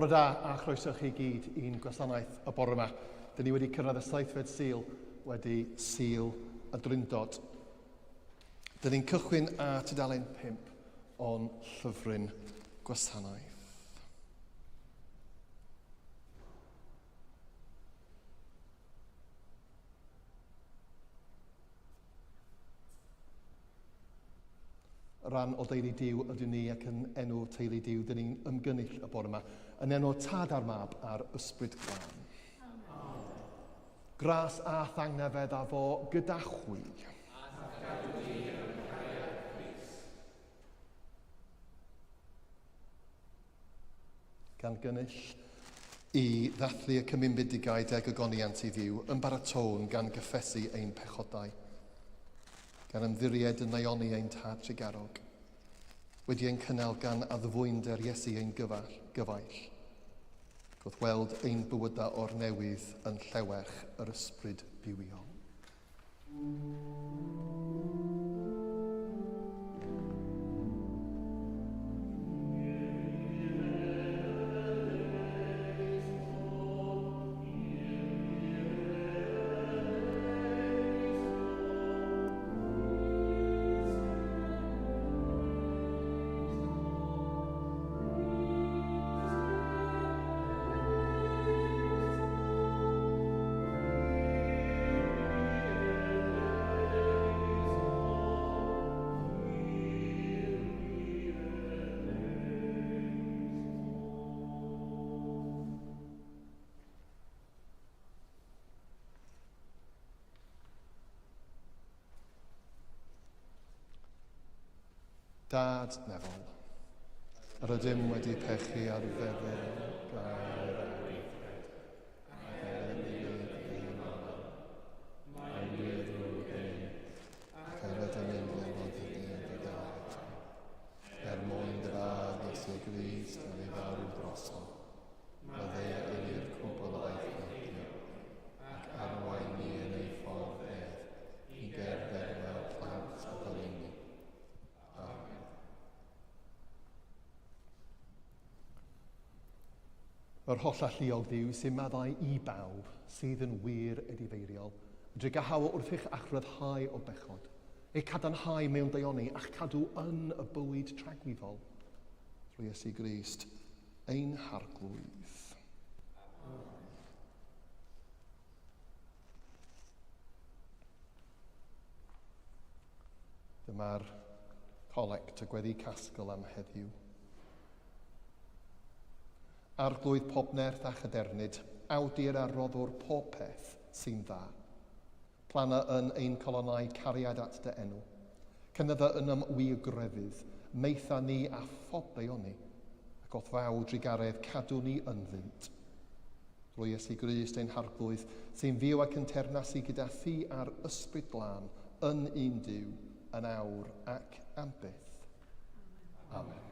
Bore da a chroeso chi gyd i'n gwasanaeth y bore yma. Dyn ni wedi cyrraedd y seithfed Sul wedi Sul y Drindod. Dyn ni'n cychwyn ar tudalen 5 o'n llyfryn gwasanaeth. Rhan o deulu Duw ydyn ni ac yn enw teulu Duw dyn ni'n ymgynnull y bore yma. Yn enw Tad a'r Mab a'r Ysbryd Glân. Gras a thangnefedd a fo gyda chwi. Gan gynnull i ddathlu y cymynbyd digaid ag ogoniant i Dduw, ymbaratown gan gyffesu ein pechodau, gan ymddiried yn naioni ein Tad trugarog, wedi ein cynnal gan addfwynder Iesu ein gyfall, gyfaill, gwrth weld ein bywydau o'r newydd yn llewech yr ysbryd bywiol. Dad nefol, yr ydym wedi pechu ar feddwl, gair a gweithred. Ac er i ni ein ofal, mae'n wir ddrwg gennym, ac yr ydym yn meddwl dydy yn dy gael eto. Er mwyn dy fab Iesu Grist a fu farw drosom, maddea i ni'r cwbl a aeth heibio, ac arwain ni yn ei ffordd ef, i gerdded fel plant y goleuni. Amen. Yr Hollalluog Dduw sy'n maddau i bawb sydd yn wir edifeiriol, yn drugahaw wrthych a'ch rhyddhau o bechod, eich cadarnhau mewn daioni a'ch cadw yn y bywyd tragwyddol, drwy Iesu Grist, ein Harglwydd. Dyma'r colect y gweddi casgl am heddiw. Arglwydd pob nerth a chadernid, awdur a roddwr pob peth sy'n dda. Plana yn ein calonnau cariad at dy enw. Cynydda ynom wir grefydd, maetha ni a phob daioni, ac o'th faw drugaredd cadw ni ynddynt. Drwy Iesu Grist ein Harglwydd, sy'n fyw ac yn teyrnasu gyda thi a'r Ysbryd Glân, yn un Duw, yn awr ac am byth. Amen.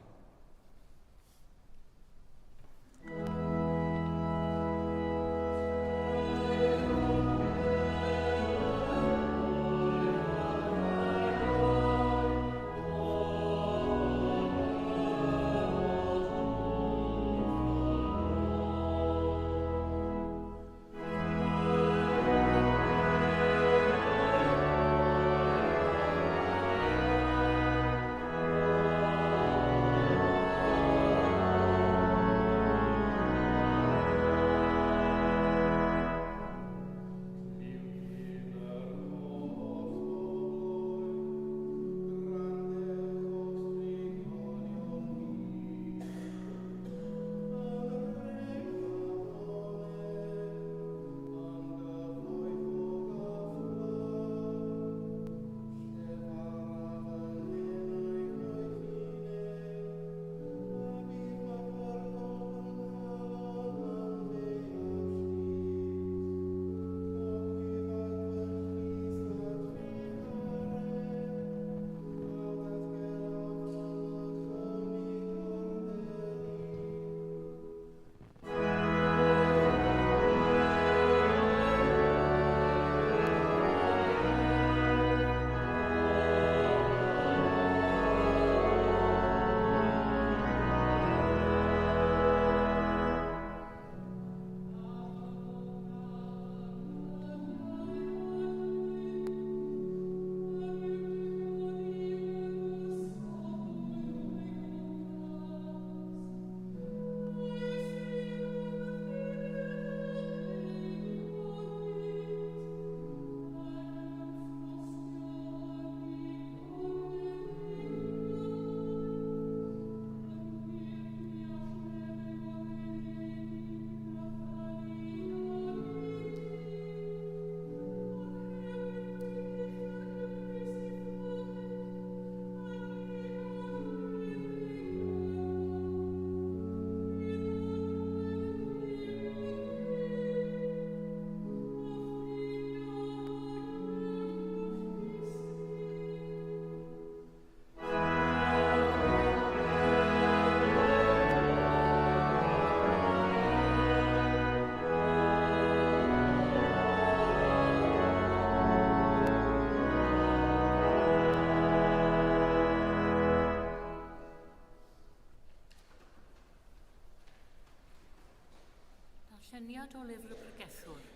Darlleniad o lyfr y pregethwr.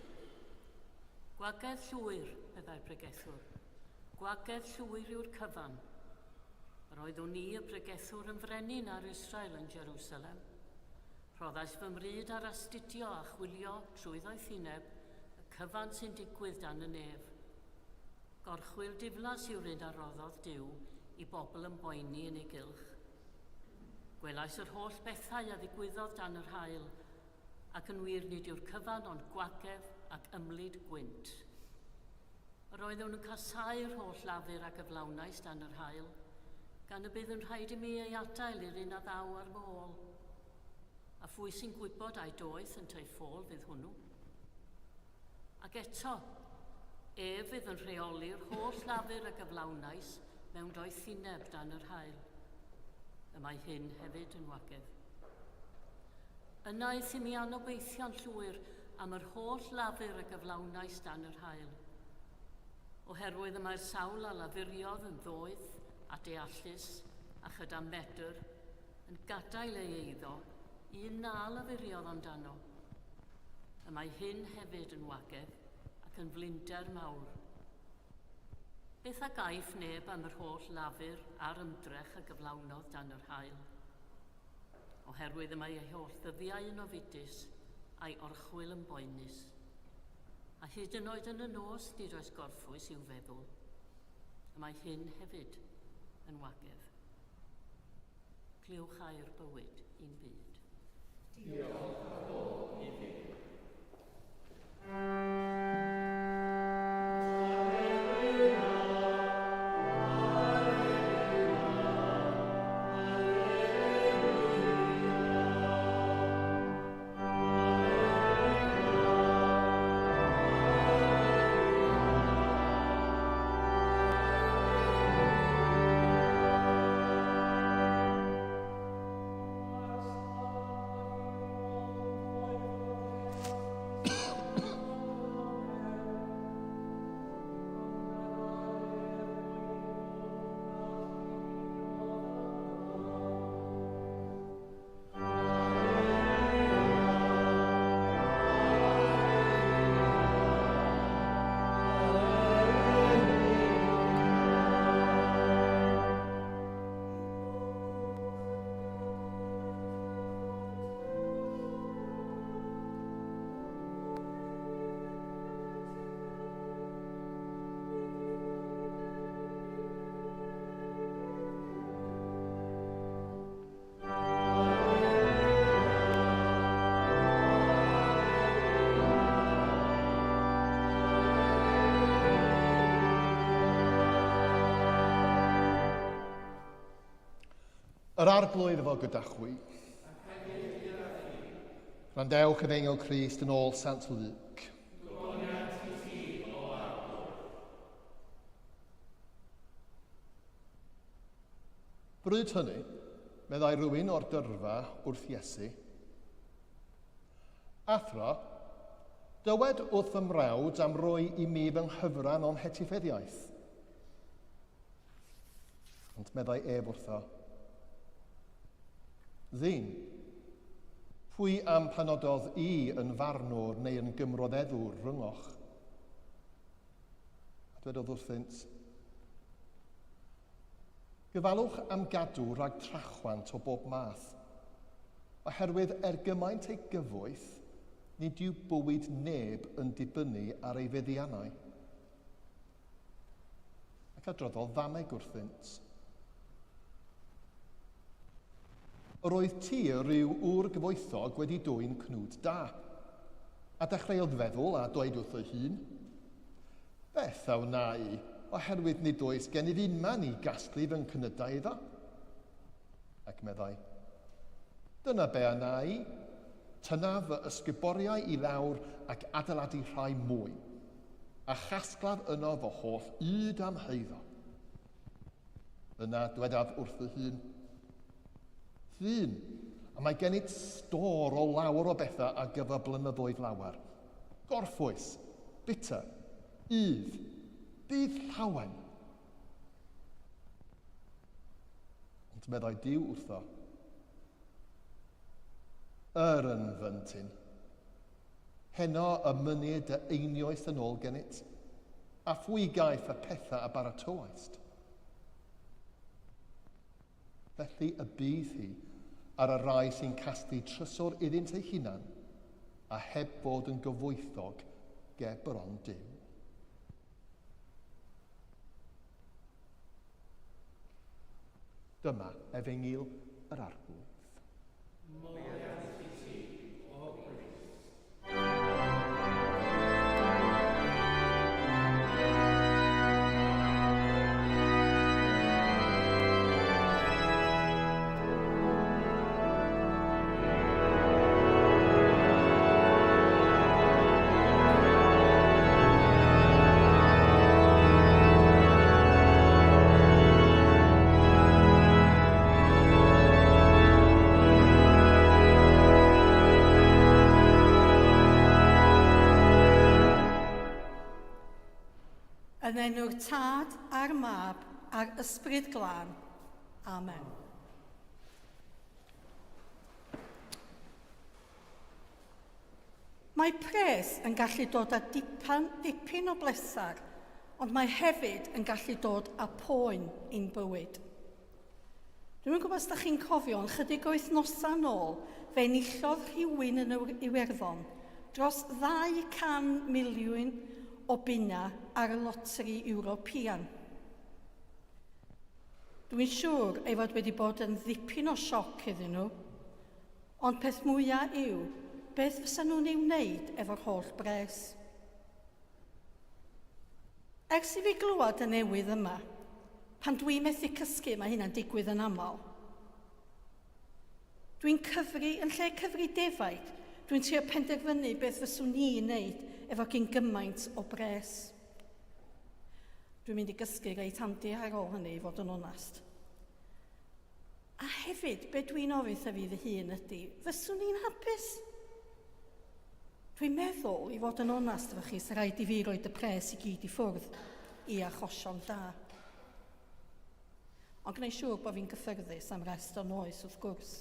Gwagedd llwyr, meddai'r pregethwr. Gwagedd llwyr yw'r cyfan. Yr oeddwn i, y pregethwr, yn frenin ar Israel yn Jerusalem. Rhoddais fy mryd ar astudio a chwilio trwy ddoethineb y cyfan sy'n digwydd dan y nef. Gorchwyl diflas yw'r un a roddodd Duw i bobl yn boeni yn ei gylch. Gwelais yr holl bethau a ddigwyddodd dan yr haul, ac yn wir nid yw'r cyfan ond gwagedd ac ymlid gwynt. Yr oeddwn yn casáu'r holl lafur a gyflawnais dan yr haul, gan y bydd yn rhaid i mi ei adael i'r un a ddaw ar fy ôl. A phwy sy'n gwybod ai doeth ynteu ffôl fydd hwnnw? Ac eto, ef fydd yn rheoli'r holl lafur a gyflawnais mewn doethineb dan yr haul. Y mae hyn hefyd yn wagedd. Yna aeth i mi anobeithio'n llwyr am yr holl lafur a gyflawnais dan yr haul. Oherwydd y mae'r sawl a lafuriodd yn ddoeth a deallus a chyda medr yn gadael ei eiddo i un na lafuriodd amdano. Y mae hyn hefyd yn wagedd ac yn flinder mawr. Beth a gaiff neb am yr holl lafur a'r ymdrech a gyflawnodd dan yr haul? Oherwydd y mae ei holl ddyddiau yn ofidus a'i orchwyl yn boenus. A hyd yn oed yn y nos nid oes gorffwys i'w feddwl. Y mae hyn hefyd yn wagedd. Clywch air bywyd i'n byd. Diolch a bob i Dduw. Yr arglwydd efo gyda chwi. Randewch efengyl Crist yn ôl Sant Luc. Bryd hynny, meddai rhywun o'r dyrfa wrth Iesu, Athro, dywed wrth fy mrawd am roi i mi fy nghyfran o'm hetifeddiaeth. Ond meddai ef wrtho, Ddyn, pwy am panododd i yn farnwr neu yn gymroddeddwr rhyngoch? A dwedodd wrthynt, Gofalwch am gadw rhag trachwant o bob math, oherwydd er gymaint ei gyfoeth, nid yw bywyd neb yn dibynnu ar ei feddiannau. Ac adroddodd ddameg wrthynt. Yr oedd tir rhyw ŵr gyfoethog wedi dwyn cnwd da, a dechreuodd feddwl a dweud wrth ei hun, Beth a wna i, oherwydd nid oes gennyf unman i gasglu fy nghynydau iddo? Ac meddai, Dyna be a wna i, tynnaf fy ysguboriau i lawr ac adeiladu rhai mwy, a chasglaf yno fy holl ŷd a'm heiddo. Yna dwedaf wrth fy hun, Ddyn, a mae gennyt stôr o lawer o bethau ar gyfer blynyddoedd lawer. Gorffwys, bita, yf, bydd llawen. Ond meddai Duw wrtho, Yr ynfyntyn. Heno y mynir dy einioes yn ôl gennyt, a phwy gaiff y pethau a baratoaist? Felly y bydd hi ar y rhai sy'n casglu trysor iddynt eu hunan, a heb fod yn gyfoethog ger bron Duw. Dyma efengyl yr Arglwydd. Moliant i ti, o Grist. Yn enw'r Tad a'r Mab a'r Ysbryd Glân. Amen. Mae pres yn gallu dod â dipan, dipyn o bleser, ond mae hefyd yn gallu dod â poen i'n bywyd. Dwi'm yn gwybod os da chi'n cofio, ond chydig o wythnosau nôl, fe enillodd rhywun yn Iwerddon dros 200 miliwn o bunna ar y loteri Ewropean. Dwi'n siŵr ei fod wedi bod yn ddipyn o sioc iddyn nhw, ond peth mwyaf yw, beth fysa nhw'n ei wneud efo'r holl bres? Ers i fi glywed y newydd yma, pan dwi methu cysgu, mae hynna'n digwydd yn aml. Dwi'n cyfri, yn lle cyfri defaid, dwi'n trio penderfynu beth fyswn i'n neud efo gyn gymaint o bres. Dwi'n mynd i gysgu reit handi ar ôl hynny, i fod yn onast. A hefyd, be dwi'n ofyn wrtha fi fy hun ydy, fyswn i'n hapus? Dwi'n meddwl, i fod yn onast efo chi, sy'n rhaid i fi roed y pres i gyd i ffwrdd i achosion da. Ond gwneud siŵr bod fi'n gyffyrddus am rest o'n oes, wrth gwrs.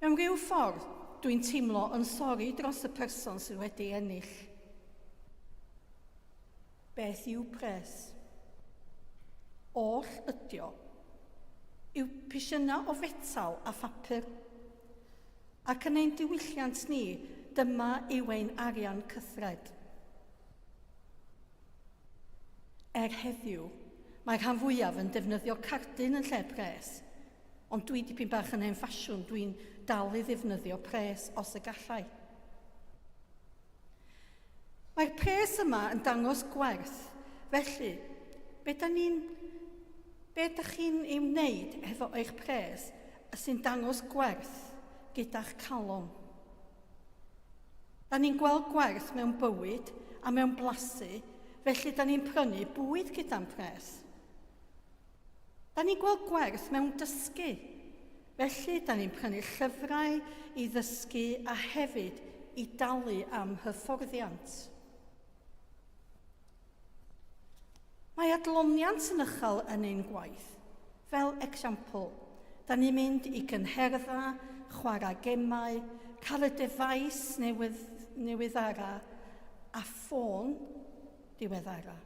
Mewn rhyw ffordd, dwi'n teimlo yn sori dros y person sydd wedi ennill. Beth yw pres? Oll ydio yw pisiynau o fetal a phapur. Ac yn ein diwylliant ni, dyma yw ein arian cythred. Er heddiw, mae rhan fwyaf yn defnyddio cardyn yn lle pres, ond dwi dipyn bach yn hen ffasiwn, dwi'n dal i ddefnyddio pres os y gallai. Mae'r pres yma yn dangos gwerth, felly be da ni'n be da chi'n ei wneud hefo eich pres sy'n dangos gwerth gyda'ch calon? Da ni'n gweld gwerth mewn bywyd a mewn blasu, felly da ni'n prynu bwyd gyda'n pres. Da ni'n gweld gwerth mewn dysgu, felly da ni'n prynu llyfrau i ddysgu a hefyd i dalu am hyfforddiant. Mae adloniant yn uchel yn ein gwaith. Fel esiampl, da ni'n mynd i gynherdda, chwarae gemau, cael y defaes newydd, newyddara a ffôn diweddara.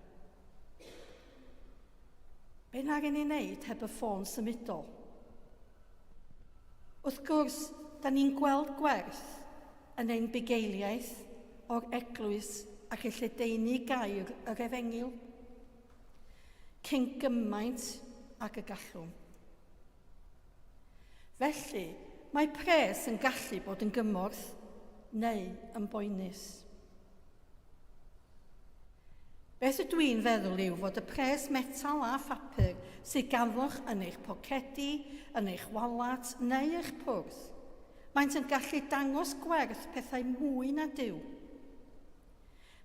Be nagen ni wneud heb y ffôn symudol? Wrth gwrs, da ni'n gweld gwerth yn ein bugeiliaeth o'r eglwys ac yn lledaenu gair yr efengyl cyn gymaint ag y gallwn. Felly, mae pres yn gallu bod yn gymorth neu yn boenus. Beth ydw i'n feddwl yw fod y pres metal a phapur sydd ganddoch yn eich pocedi, yn eich walat neu eich pwrs, maent yn gallu dangos gwerth pethau mwy na Duw.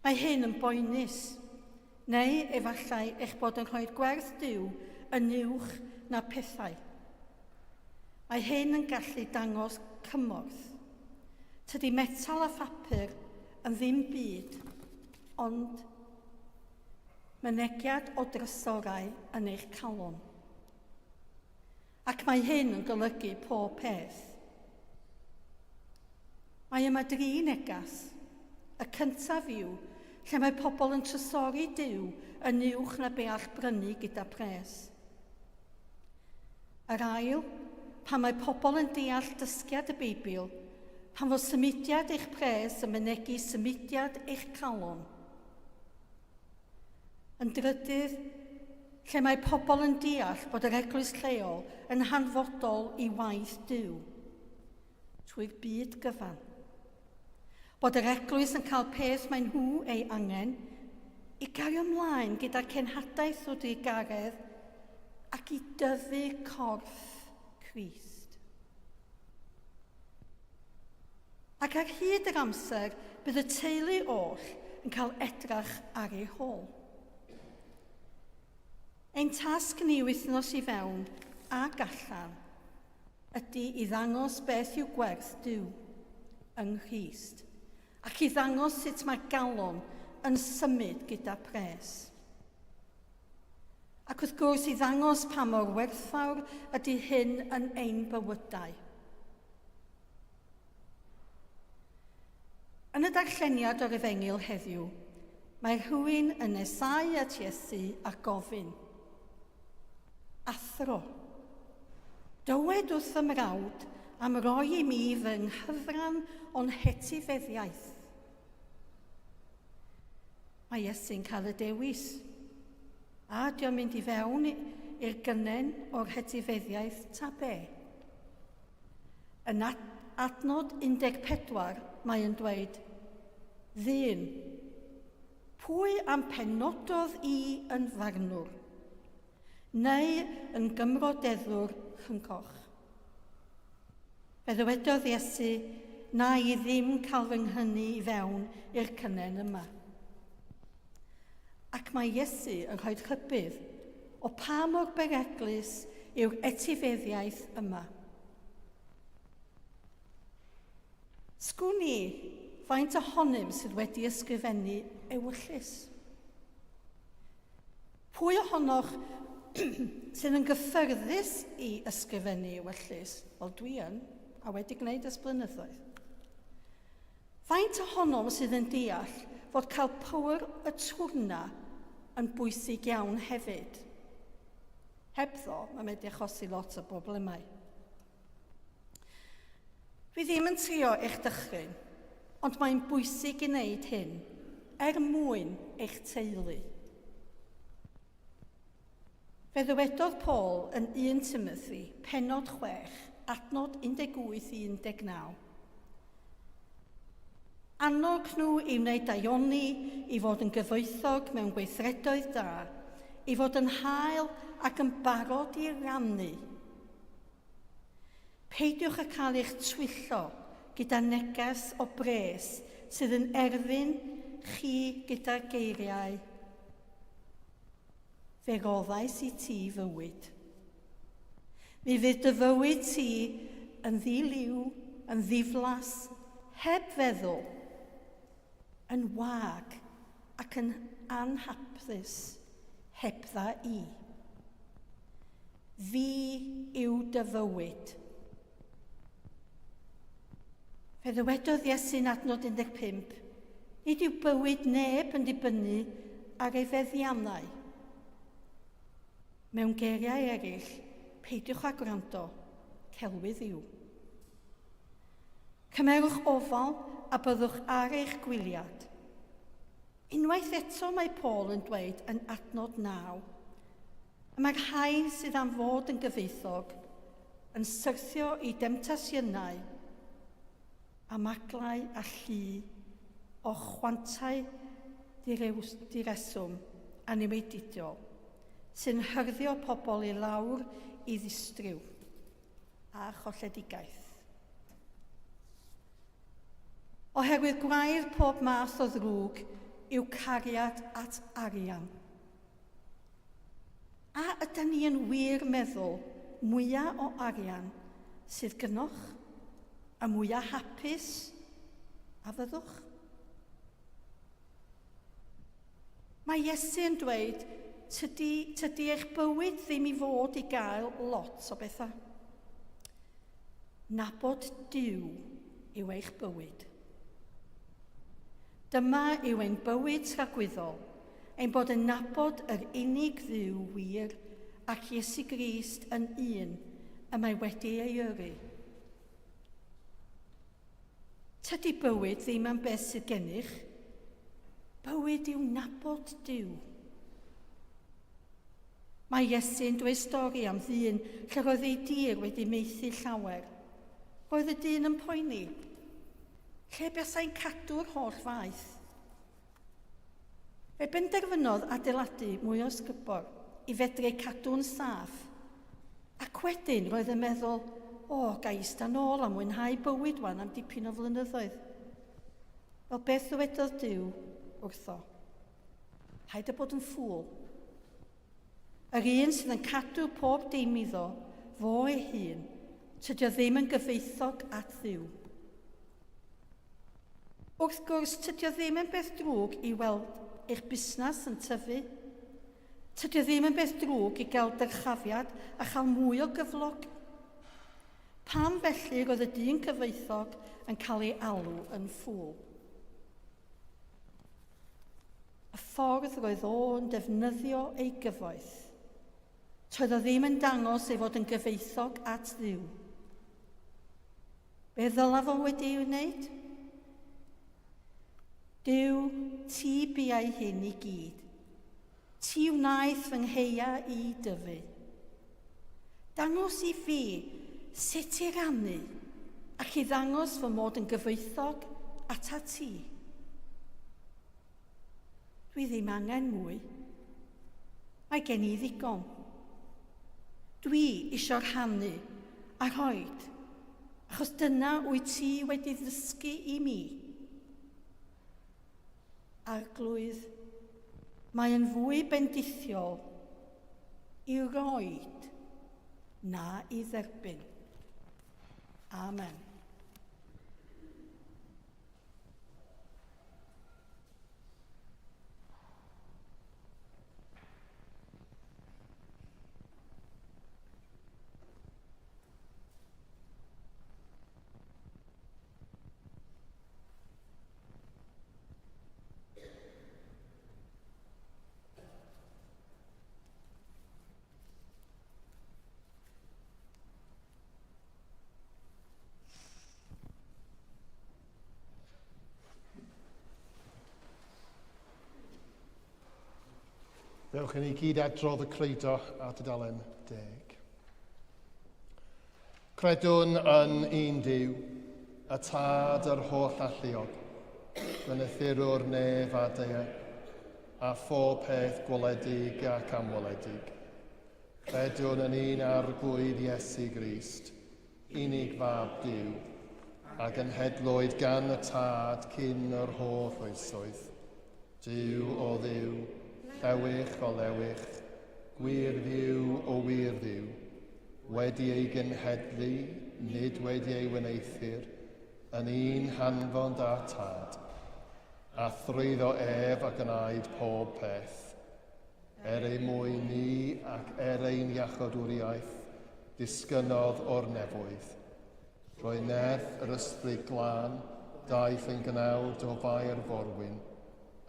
Mae hyn yn boenus, neu efallai eich bod yn rhoi gwerth Duw yn uwch na pethau. Mae hyn yn gallu dangos cymorth. Tydi metal a phapur yn ddim byd ond mynegiad o drysorau yn eich calon. Ac mae hyn yn golygu pob peth. Mae yma dri neges. Y cyntaf yw lle mae pobl yn trysori Duw yn uwch na be all brynu gyda pres. Yr ail, pan mae pobl yn deall dysgiad y Beibl, pan fo symudiad eich pres yn mynegi symudiad eich calon. Yn drydydd, lle mae pobl yn deall bod yr eglwys lleol yn hanfodol i waith Duw, trwy'r byd gyfan. Bod yr eglwys yn cael peth mae nhw ei angen i gario ymlaen gyda cenhadaeth o drugaredd ac i dyfu corff Crist. Ac ar hyd yr amser, bydd y teulu oll yn cael edrach ar ei hôl. Ein tasg ni wythnos i fewn ac allan ydy i ddangos beth yw gwerth Duw yng Nghrist ac i ddangos sut mae galon yn symud gyda pres. Ac wrth gwrs i ddangos pa mor werthfawr ydy hyn yn ein bywydau. Yn y darlleniad o'r Efengyl heddiw, mae rhywun yn nesáu at Iesu a gofyn, Athro, dywed wrth fy mrawd am roi i mi fy nghyfran o'n hetifeddiaeth. Mae Iesu'n cael y dewis. A ydy o'n mynd i fewn i'r gynnen o'r hetifeddiaeth ta be? Yn adnod 14 mae yn dweud, Ddyn, pwy am penododd i yn farnwr, neu yn gymrodeddwr rhyngoch? Fe ddywedodd Iesu, Na i ddim cael fy nghynu i fewn i'r cynnen yma. Ac mae Iesu yn rhoi rhybudd o pa mor beryglus yw'r etifeddiaeth yma. Sgwn i faint ohonym sydd wedi ysgrifennu ewyllys. Pwy ohonoch sydd yn gyffyrddus i ysgrifennu ewyllys? Wel, dwi yn, a wedi gwneud ers blynyddoedd. Faint ohonom sydd yn deall fod cael power y twrna yn bwysig iawn hefyd? Hebddo, mae'n medru achosi lot o broblemau. Fi ddim yn trio eich dychryn, ond mae'n bwysig i wneud hyn er mwyn eich teulu. Fe ddywedodd Paul yn 1 Timothy, pennod 6, adnod 18 i 19. Annog nhw i wneud daioni, i fod yn gyfoethog mewn gweithredoedd da, i fod yn hael ac yn barod i rannu. Peidiwch â cael eich twyllo gyda neges o bres sydd yn erfyn chi gyda geiriau Fe roddais i ti fywyd. Mi fydd dy fywyd ti yn ddi-liw, yn ddiflas, heb feddwl, yn wag ac yn anhapus hebdda i. Fi yw dy fywyd. Fe ddywedodd Iesu'n adnod 15, nid yw bywyd neb yn dibynnu ar ei feddiannau. Mewn geiriau eraill, peidiwch â gwrando, celwydd yw. Cymerwch ofal a byddwch ar eich gwyliad. Unwaith eto mae Paul yn dweud yn adnod 9, y mae'r rhai sydd am fod yn gyfoethog yn syrthio i demtasiynau a maglau a llu o chwantau direswm a niweidiol sy'n hyrddio pobl i lawr i ddistryw a cholledigaeth. Oherwydd gwraidd pob math o ddrwg yw cariad at arian. A ydy ni yn wir meddwl mwya o arian sydd gynoch, y mwya hapus a fyddwch? Mae Iesu yn dweud, tydi, tydi eich bywyd ddim i fod i gael lot o bethau. Nabod Duw yw eich bywyd. Dyma yw ein bywyd tragwyddol, ein bod yn nabod yr unig Dduw wir ac Iesu Grist yn un y mae wedi ei yrru. Tydi bywyd ddim am beth sydd gennych. Bywyd yw nabod Duw. Mae Iesu'n dweud stori am ddyn lle roedd ei dir wedi maethu llawer. Roedd y dyn yn poeni. Lle buasai'n cadw'r holl faeth? Fe benderfynodd adeiladu mwy o ysgubor i fedru eu cadw'n saff. Ac wedyn roedd yn meddwl, o, ga i ista nôl a mwynhau bywyd wan am dipyn o flynyddoedd. Wel, beth ddywedodd Duw wrtho? Paid â bod yn ffŵl. Yr un sydd yn cadw pob dim iddo fo ei hun, tydi o ddim yn gyfoethog at Dduw. Wrth gwrs, tydi o ddim yn beth drwg i weld eich busnes yn tyfu. Tydi o ddim yn beth drwg i gael dyrchafiad a chael mwy o gyflog. Pam felly roedd y dyn cyfoethog yn cael ei alw yn ffŵl? Y ffordd roedd o'n defnyddio ei gyfoeth. Toedd o ddim yn dangos ei fod yn gyfoethog at Dduw. Be ddylai fo wedi ei wneud? Duw, ti biau hyn i gyd. Ti wnaeth fy ngheia i dyfu. Dangos i fi sut i rannu ac i ddangos fy mod yn gyfoethog ata ti. Dwi ddim angen mwy. Mae gen i ddigon. Dwi isio rhannu a rhoid, achos dyna wyt ti wedi ddysgu i mi. Arglwydd, mae yn fwy bendithiol i roid na i dderbyn. Amen. Dewch i ni gyd adrodd y credo ar dudalen deg. Credwn yn un Duw, y Tad yr holl alluog, gwneuthurwr nef a daear, a phob peth gweledig ac amweledig. Credwn yn un Arglwydd Iesu Grist, unig Fab Duw, a genhedlwyd gan y Tad cyn yr holl oesoedd. Duw o Dduw, llewych o lewych, gwir Dduw o wir Dduw, wedi ei genhedlu, nid wedi ei wneuthur, yn un hanfon da Tad, a thrwyddo ef a gwnaed pob peth. Er ei mwyn ni ac er ein iachawdwriaeth, disgynnodd o'r nefoedd. Drwy nerth yr Ysbryd Glân, daeth yn gnawd o Fair Forwyn,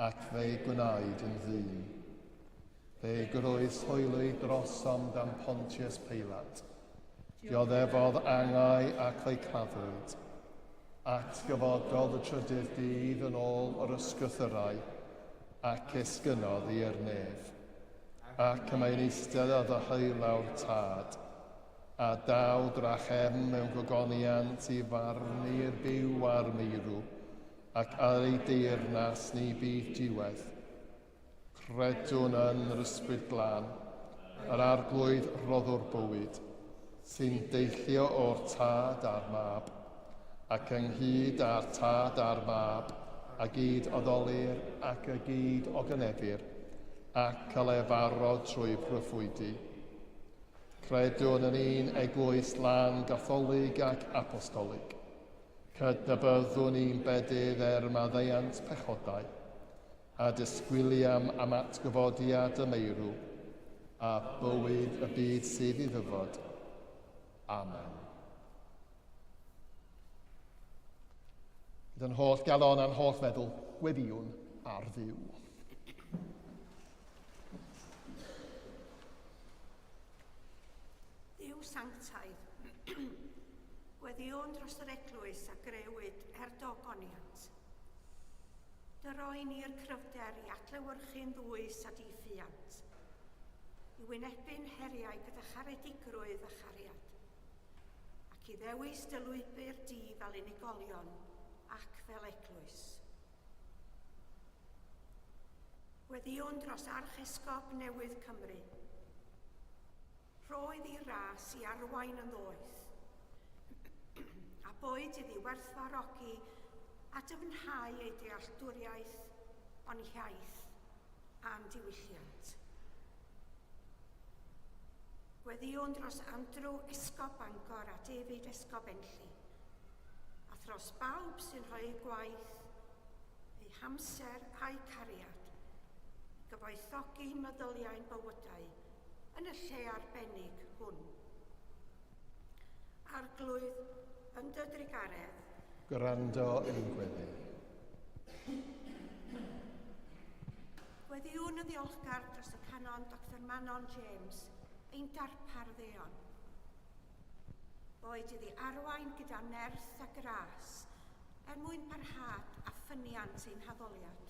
ac fe'i gwnaed yn ddyn. Fe groeshoelwyd drosom dan Pontius Peilat. Dioddefodd angau ac fe'i claddwyd. Atgyfododd y trydydd dydd yn ôl yr ysgrythyrau, ac esgynnodd i'r nef. Ac y mae'n eistedd ar ddeheulaw'r Tad, a daw drachefn mewn gogoniant i farnu'r byw a'r meirw, ac ar ei deyrnas ni bydd diwedd. Credwn yn yr Ysbryd Glân, yr Arglwydd roddwr bywyd, sy'n deillio o'r Tad a'r Mab, ac ynghyd â'r Tad a'r Mab, a gyd oddolir ac a gyd ogoneddir, ac a lefarodd trwy proffwydi. Credwn yn un eglwys lân Gatholig ac Apostolig. Cydnabyddwn un bedydd er maddeuant pechodau, a disgwyliam am atgyfodiad y meirw, a bywyd y byd sydd i ddyfod. Amen. Gyda'n holl galon a'n holl feddwl, gweddïwn ar Dduw. Dduw sanctaidd, gweddïwn dros yr eglwys a grëwyd er dogoniant. Dyroi ni'r cryfder i adlewyrchu'n ddwys a diffuant, i wynebu'n heriau gyda charedigrwydd a chariad. ac i ddewis dy lwybr di fel unigolion ac fel eglwys. Gweddïwn dros Archesgob newydd Cymru. Rhoedd i ras i arwain yn ddoeth, a boed iddi werthfawrogi a dyfnhau ei dealltwriaeth o'n hiaith a'n diwylliant. Gweddïwn dros Andrew, Esgob Bangor, a David, Esgob Enlli, a thros bawb sy'n rhoi eu gwaith, eu hamser a'u cariad i gyfoethogi meddyliau'n bywydau yn y lle arbennig hwn. Arglwydd, yn dy drugaredd, Gwrando ein gweddi. Gweddïwn yn ddiolchgar dros y Canon Doctor Manon James, ein darpar ddeon. Boed iddi arwain gyda nerth a gras er mwyn parhad a ffyniant ein haddoliad.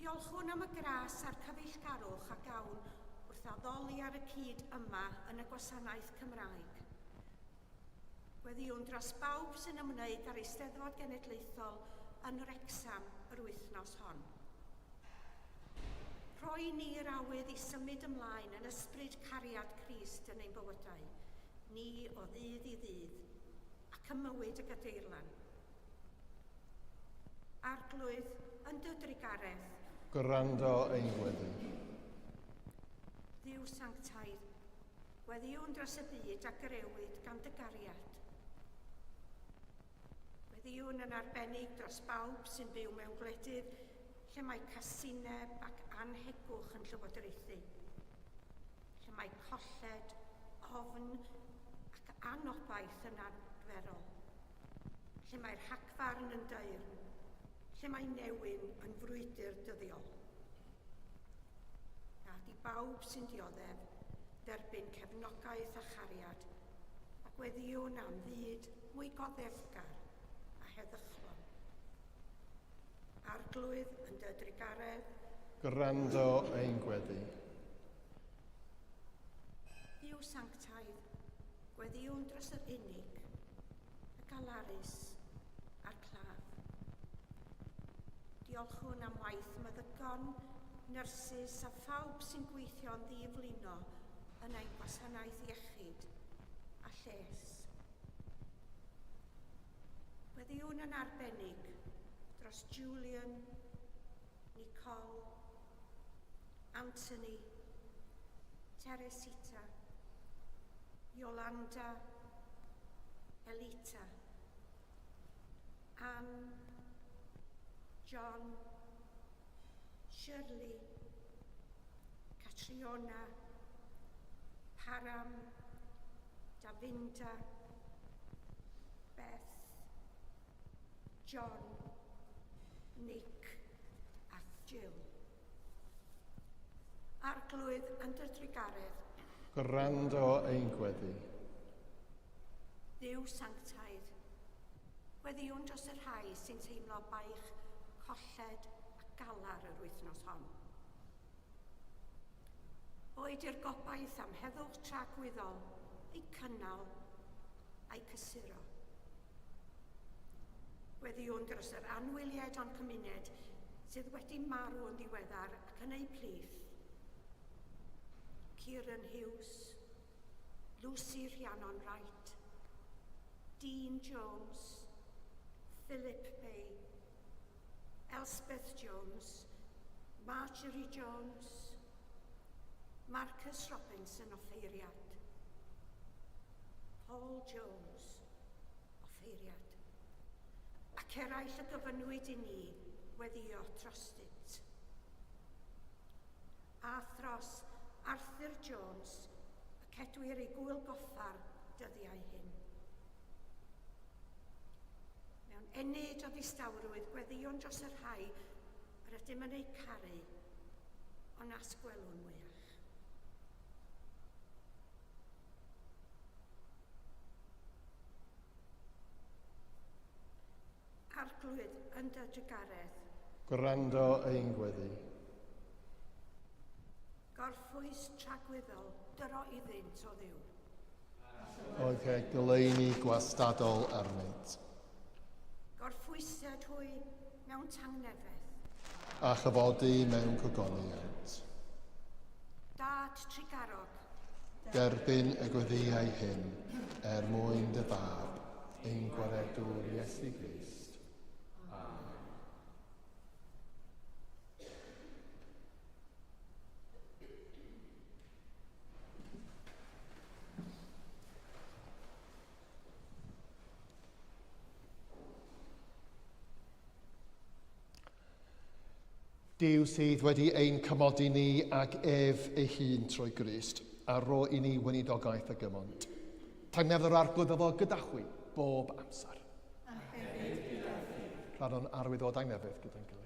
Diolchwn am y gras a'r cyfeillgarwch a gawn wrth addoli ar y cyd yma yn y gwasanaeth Cymraeg. Gweddïwn dros bawb sy'n ymwneud â'r Eisteddfod Genedlaethol yn Wrecsam yr wythnos hon. Rhoi ni'r awydd i symud ymlaen yn ysbryd cariad Crist yn ein bywydau, ni o ddydd i ddydd, ac ym mywyd y gadeirlan. Arglwydd, yn dy drugaredd. Gwrando ein gweddi. Dduw sanctaidd, Gweddïwn dros y byd a grëwyd gan dy gariad. Gweddïwn yn arbennig dros bawb sy'n byw mewn gwledydd lle mae casineb ac anhegwch yn llywodraethu, lle mae colled, ofn ac anobaith yn arferol, lle mae rhagfarn yn daearn, lle mae newyn yn frwydr dyddiol. Gad i bawb sy'n dioddef dderbyn cefnogaeth a chariad, a gweddïwn am fyd mwy goddefgar a heddychlon. Arglwydd, yn dy drugaredd, Gwrando ein gweddi. Dduw sanctaidd, gweddïwn dros yr unig, y galarus a'r claf. Diolchwn am waith meddygon, nyrsys a phawb sy'n gweithio'n ddi-flino yn ein gwasanaeth iechyd a lles. Gweddïwn yn arbennig dros Julian, Nicole, Anthony, Teresita, Yolanda, Elita, Anne, John, Shirley, Catriona, Param, Davinda, Beth, John, Nick a Jill. Arglwydd yn dy drugaredd. Gwrando ein gweddi. Dduw sanctaidd, gweddïwn dros y rhai sy'n teimlo baich colled a galar yr wythnos hon. Boed i'r gobaith am heddwch tragwyddol eu cynnal a'u cysuro. Gweddïwn dros yr anwyliaid o'n cymuned sydd wedi marw yn ddiweddar ac yn eu plith. Kieran Hughes, Lucy Rhiannon Wright, Dean Jones, Philip Bay, Elspeth Jones, Marjorie Jones, Marcus Robinson offeiriad, Paul Jones, offeiriad, ac eraill y gofynnwyd i ni weddio drostynt. A thros Arthur Jones, y cedwir ei gwyl goffa'r dyddiau hyn. Mewn ennyd o ddistawrwydd gweddïwn dros y rhai yr ydym yn eu caru, ond nas gwelwn mwyach. Arglwydd, yn dy drugaredd. Gwrando ein gweddi. Gorffwys tragwyddol, dyro iddynt, o Dduw. Oedd he goleuni gwastadol arnynt. Gorffwysed hwy mewn tangnefedd. A chyfodi mewn cogoniant. Dad trugarog. Derbyn y gweddïau hyn er mwyn dy fab, ein Gwaredwr Iesu Grist. Amen. Duw sydd wedi ein cymodi ni ag ef ei hun trwy Grist, a ro i ni weinidogaeth y gymont. Tangnefedd yr Arglwydd fyddo gyda chwi bob amser. A hefyd gyda thi. Rhannwn arwydd o dangnefedd gyda'n gilydd.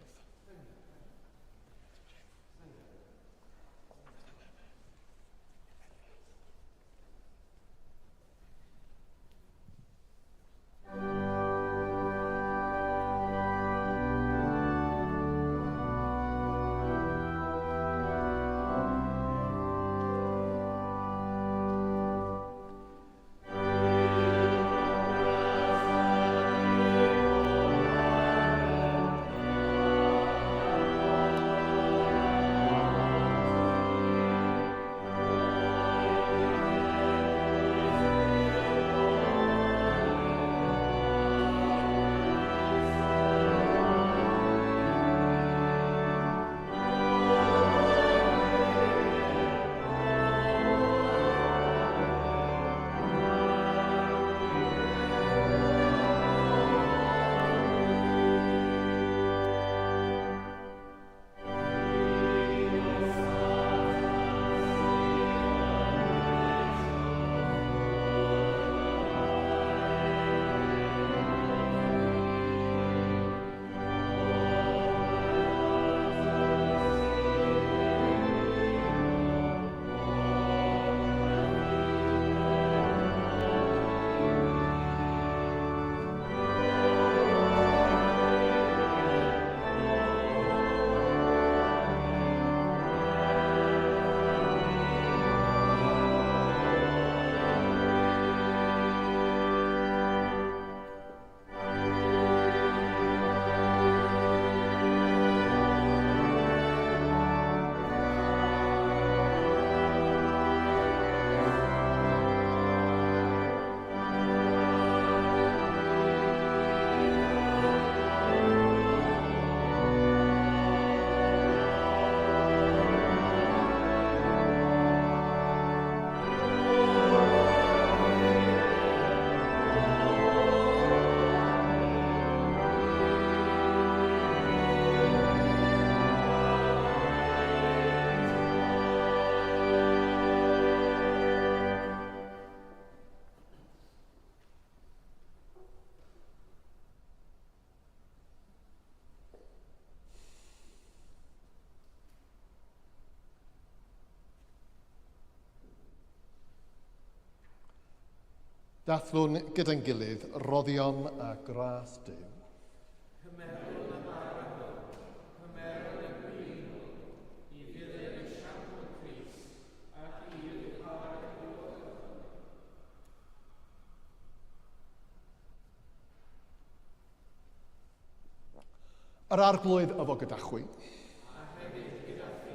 Dathlwn gyda'n gilydd roddion a gras Duw. Cymerwn y bara hwn, cymerwn y gwin hwn, i ddilyn esiampl Crist ac i ufuddhau Yr Arglwydd efo gyda chwi. A hefyd gyda thi.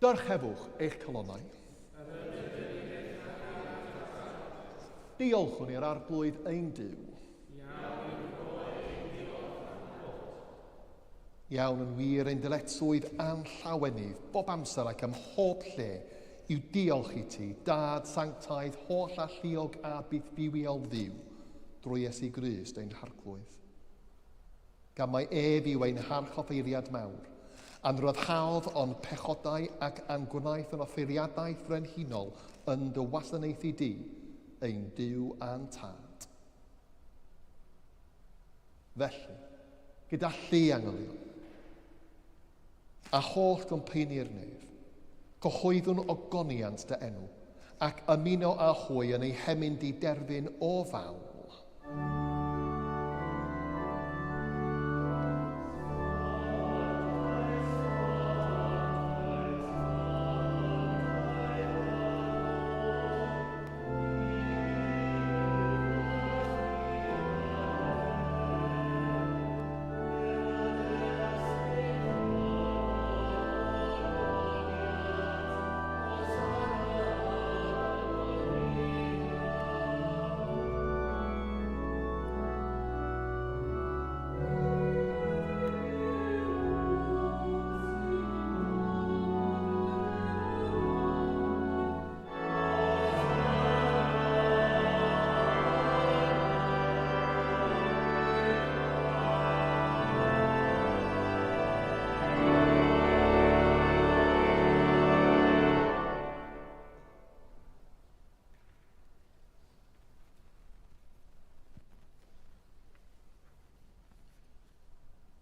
Dyrchefwch eich calonnau. Diolchwn i'r Arglwydd ein Duw. Iawn yn wir ein dyletswydd a'n llawenydd bob amser ac ym mhob lle yw diolch i ti, Dad sanctaidd, holl alluog a bythbywiol Dduw, drwy Iesu Grist ein Harglwydd. Gan mai ef yw ein harchoffeiriad mawr, a'n rhyddhaodd o'n pechodau ac a'n gwnaeth yn offeiriadaeth frenhinol yn dy wasanaethu di, ein Duw a'n Tad. Felly, gyda llu angylion, a holl gwmpeini'r nef, cyhoeddwn ogoniant dy enw, ac ymuno â hwy yn eu hemyn diderfyn o fawl.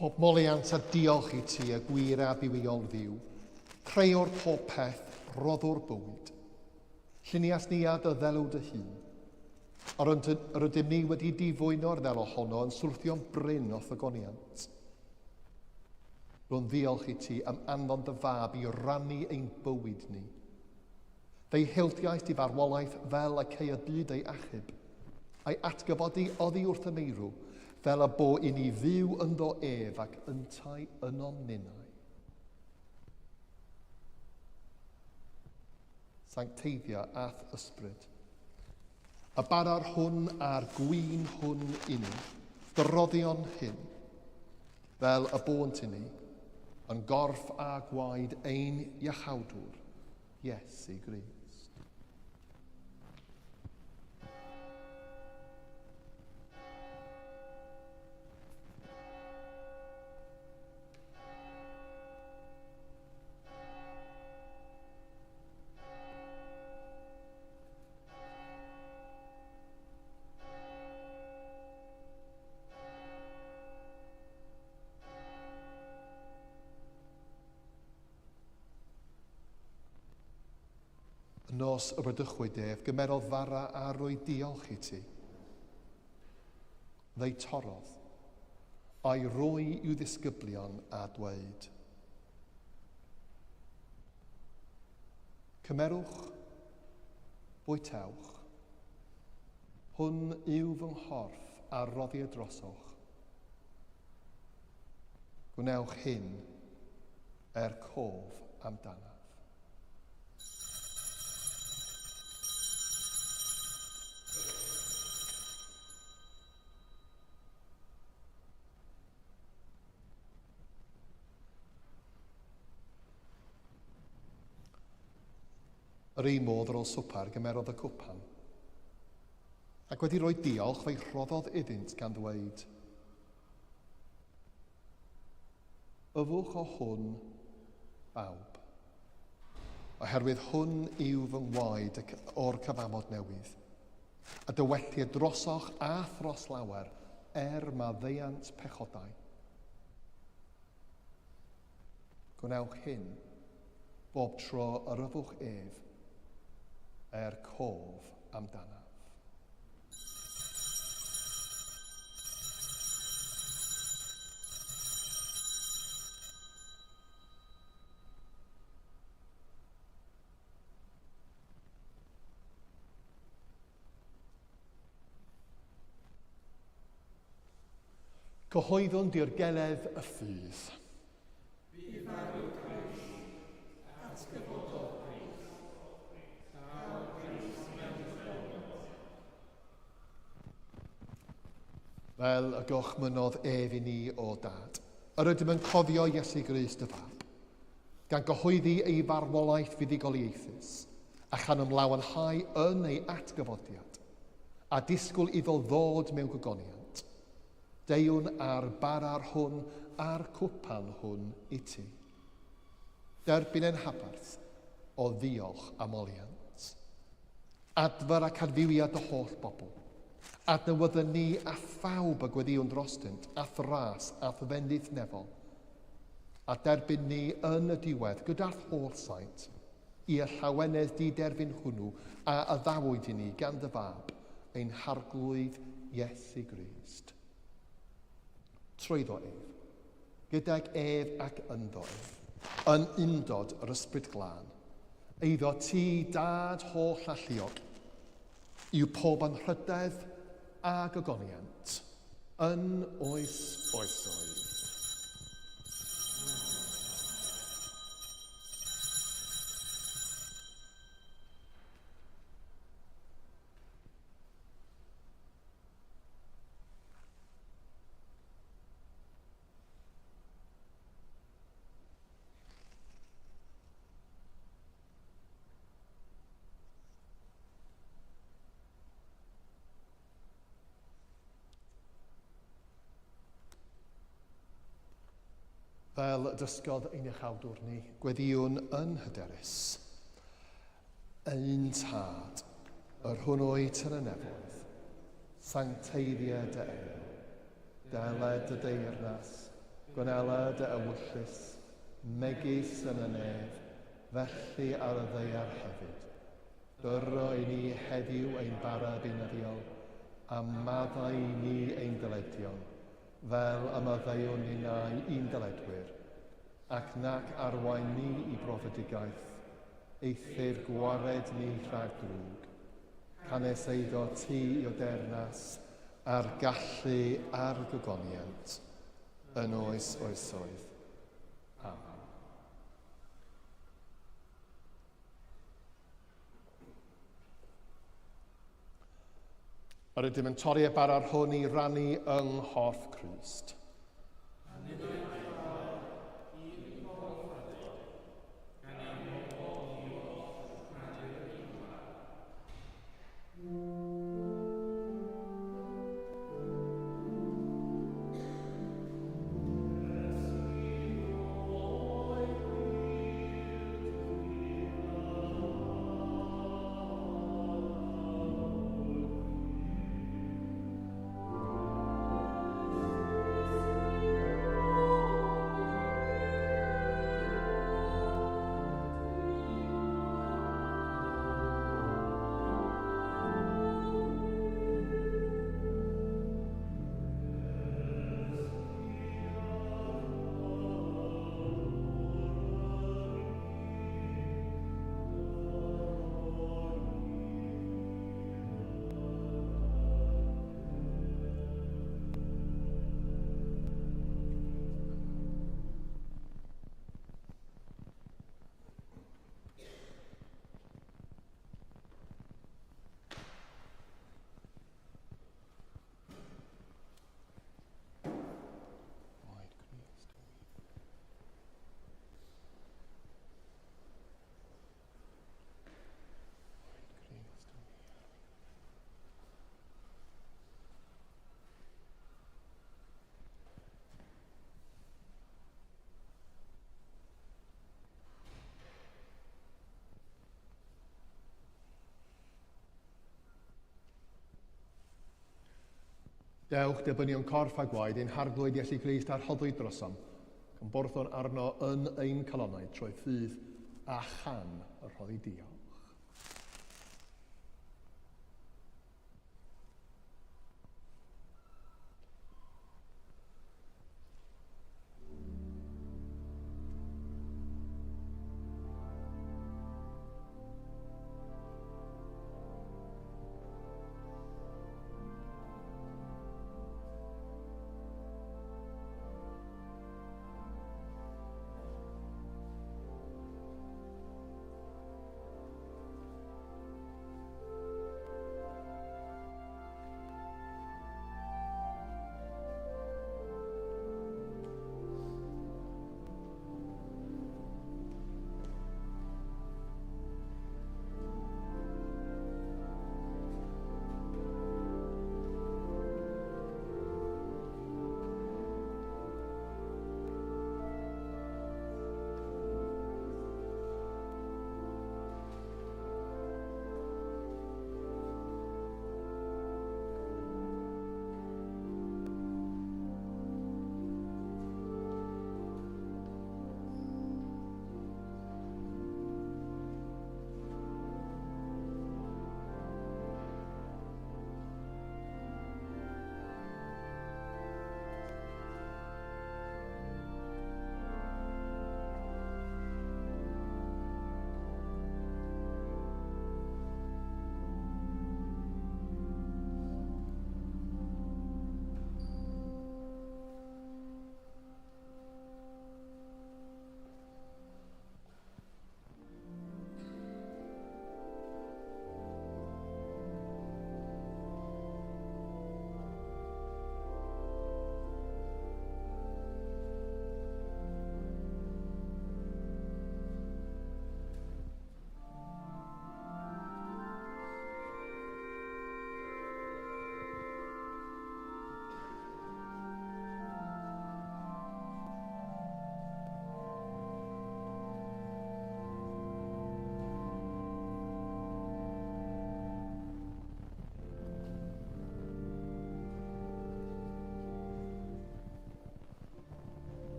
Pob moliant a diolch i ti, y gwir a bywiol Dduw, creuwr pob peth, rhoddwr bywyd. Llunias ni a dy ddelw dy hun. Yr ydym ni wedi difwyno'r ddel ohono yn syrthio'n brin o'th ogoniant. Rwy'n ddiolch i ti am anfon dy fab i rannu ein bywyd ni. Fe'i hildiaist i farwolaeth fel y cei y byd ei achub, a'i atgyfodi oddi wrth y meirw, fel y bo i ni fyw ynddo ef ac yntau ynom ninnau. Sancteiddia a'th ysbryd. Y bara'r hwn a'r gwin hwn i ni, dy roddion hyn, fel y bônt i ni, yn gorff a gwaed ein Iachawdwr, Iesu Grist. Y nos y bradychwyd ef, gymerodd fara a roi diolch i ti. Fe'i torrodd, a'i roi i'w ddisgyblion a dweud, Cymerwch, bwytewch. Hwn yw fy nghorff a roddir drosoch. Gwnewch hyn er cof amdanaf. Yr un modd ar ôl swper, gymerodd y cwpan. Ac wedi rhoi diolch, fe'i rhoddodd iddynt gan ddweud, Yfwch o hwn, bawb, oherwydd hwn yw fy ngwaed o'r cyfamod newydd, a dywellir drosoch a thros lawer er maddeuant pechodau. Gwnewch hyn bob tro yr yfwch ef, er cof amdanaf. Cyhoeddwn dirgeledd y ffydd. Bu farw Crist, atgyfododd Crist, daw Crist mewn dyluniad. Fel y gorchmynnodd ef i ni, O Dad, yr ydym yn cofio Iesu Grist dy Fab, gan gyhoeddi ei farwolaeth fuddugoliaethus, a chan ymlawenhau yn ei atgyfodiad, a disgwyl iddo ddod mewn gogoniant. Deuwn â'r bara'r hwn a'r cwpan hwn i ti. Derbyn ein haberth o ddiolch a moliant. Adfer ac adfywiad dy holl bobl. Adnewydda ni a phawb y gweddïwn drostynt, a'th ras, a'th fendith nefol, a derbyn ni yn y diwedd gyda'r holl saint, i'r llawenydd diderfyn hwnnw a addawyd i ni gan dy Fab, ein Harglwydd Iesu Grist. Trwyddo ef, gydag ef ac ynddo ef, yn undod yr Ysbryd Glân, eiddo ti, Dad holl alluog, yw pob anrhydedd a gogoniant, yn oes oesoedd. Fel y dysgodd ein Iachawdwr ni, gweddïwn yn hyderus. Ein Tad, yr hwn wyt yn y nefoedd, sancteiddia dy enw, deled dy deyrnas, gwnela dy ewyllys, megis yn y nef, felly ar y ddaear hefyd. Dyro i ni heddiw ein bara beunyddiol, a maddau i ni ein dyledion, fel y maddeuwn ninnau i'n dyledwyr, ac nac arwain ni i brofedigaeth, eithr gwared ni rhag drwg. Canys eiddo ti i'w deyrnas, a'r gallu a'r gogoniant, yn oes oesoedd. Amen. Yr ydym yn torri y bara hwn i rannu yng nghorff Crist. Dewch, derbynion corff a gwaed ein Harglwydd Iesu Grist a rhoddwyd drosom, gan borthon arno yn ein calonnau trwy ffydd a chan y rhoddi diolch.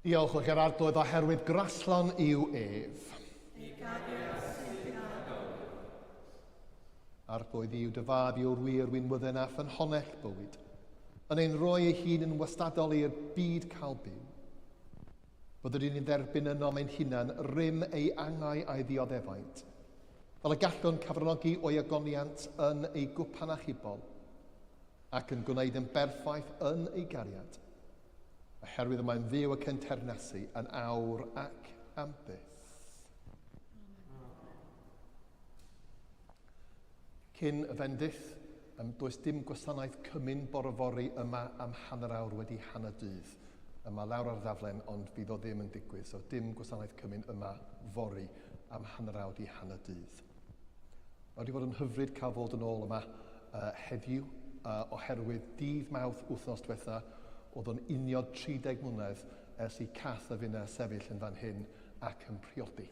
Diolchwch i'r Arglwydd oherwydd graslon yw ef. Arglwydd yw dy fab yw'r wir winwydden a ffynhonnell bywyd, yn ein rhoi ei hun yn wastadol i'r byd cael byw. Byddwn ni'n dderbyn ynom ein hunan rym ei angau a'i ddioddefaint, fel y gallwn cyfranogi o'i ogoniant yn ei gwpan achubol, ac yn gwneud yn berffaith yn ei gariad, oherwydd y mae'n fyw ac yn teyrnasu yn awr ac am byth. Cyn y fendith, um, does dim gwasanaeth cymun bore fory yma am hanner awr wedi hanner dydd. Yma lawr ar ddaflen, ond fydd o ddim yn digwydd, so dim gwasanaeth cymun yma fory am hanner awr di hanner dydd. Mae wedi bod yn hyfryd cael fod yn ôl yma uh, heddiw, uh, oherwydd dydd Mawrth wythnos diwetha, oedd o'n union 30 mlynedd ers i Cath a finna sefyll yn fan hyn ac yn priodi.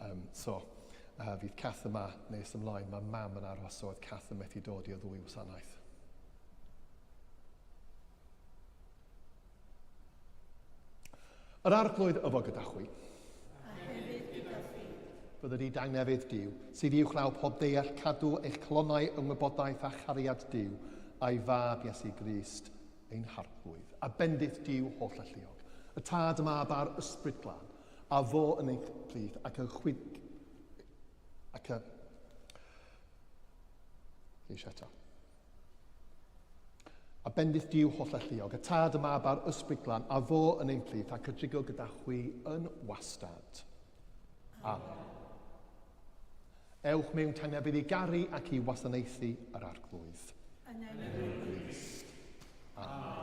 Um, so, uh, fydd Cath yma nes ymlaen. Mae mam yn aros, so oedd Cath yn methu dod i'r ddwy wasanaeth. Yr Arglwydd yfo gyda chwi. A hefyd gyda thi. Bydded i dangnefydd Duw, sydd uwchlaw pob deall cadw eich calonnau yng ngwybodaeth a chariad Duw, a'i Fab Iesu Grist, ein Harglwydd. A bendith Duw holl alluog, y Tad, y Mab a'r Ysbryd Glân, a fo yn eich plith ac yn chwig... ac y... Geisio eto. A bendith Duw hollalluog, y Tad, y Mab a'r Ysbryd Glân, a fo yn ein plith ac y drigo gyda chwi yn wastad. Amen. Ewch mewn tangnefedd i garu ac i wasanaethu yr Arglwydd. Yn enw Grist. Amen.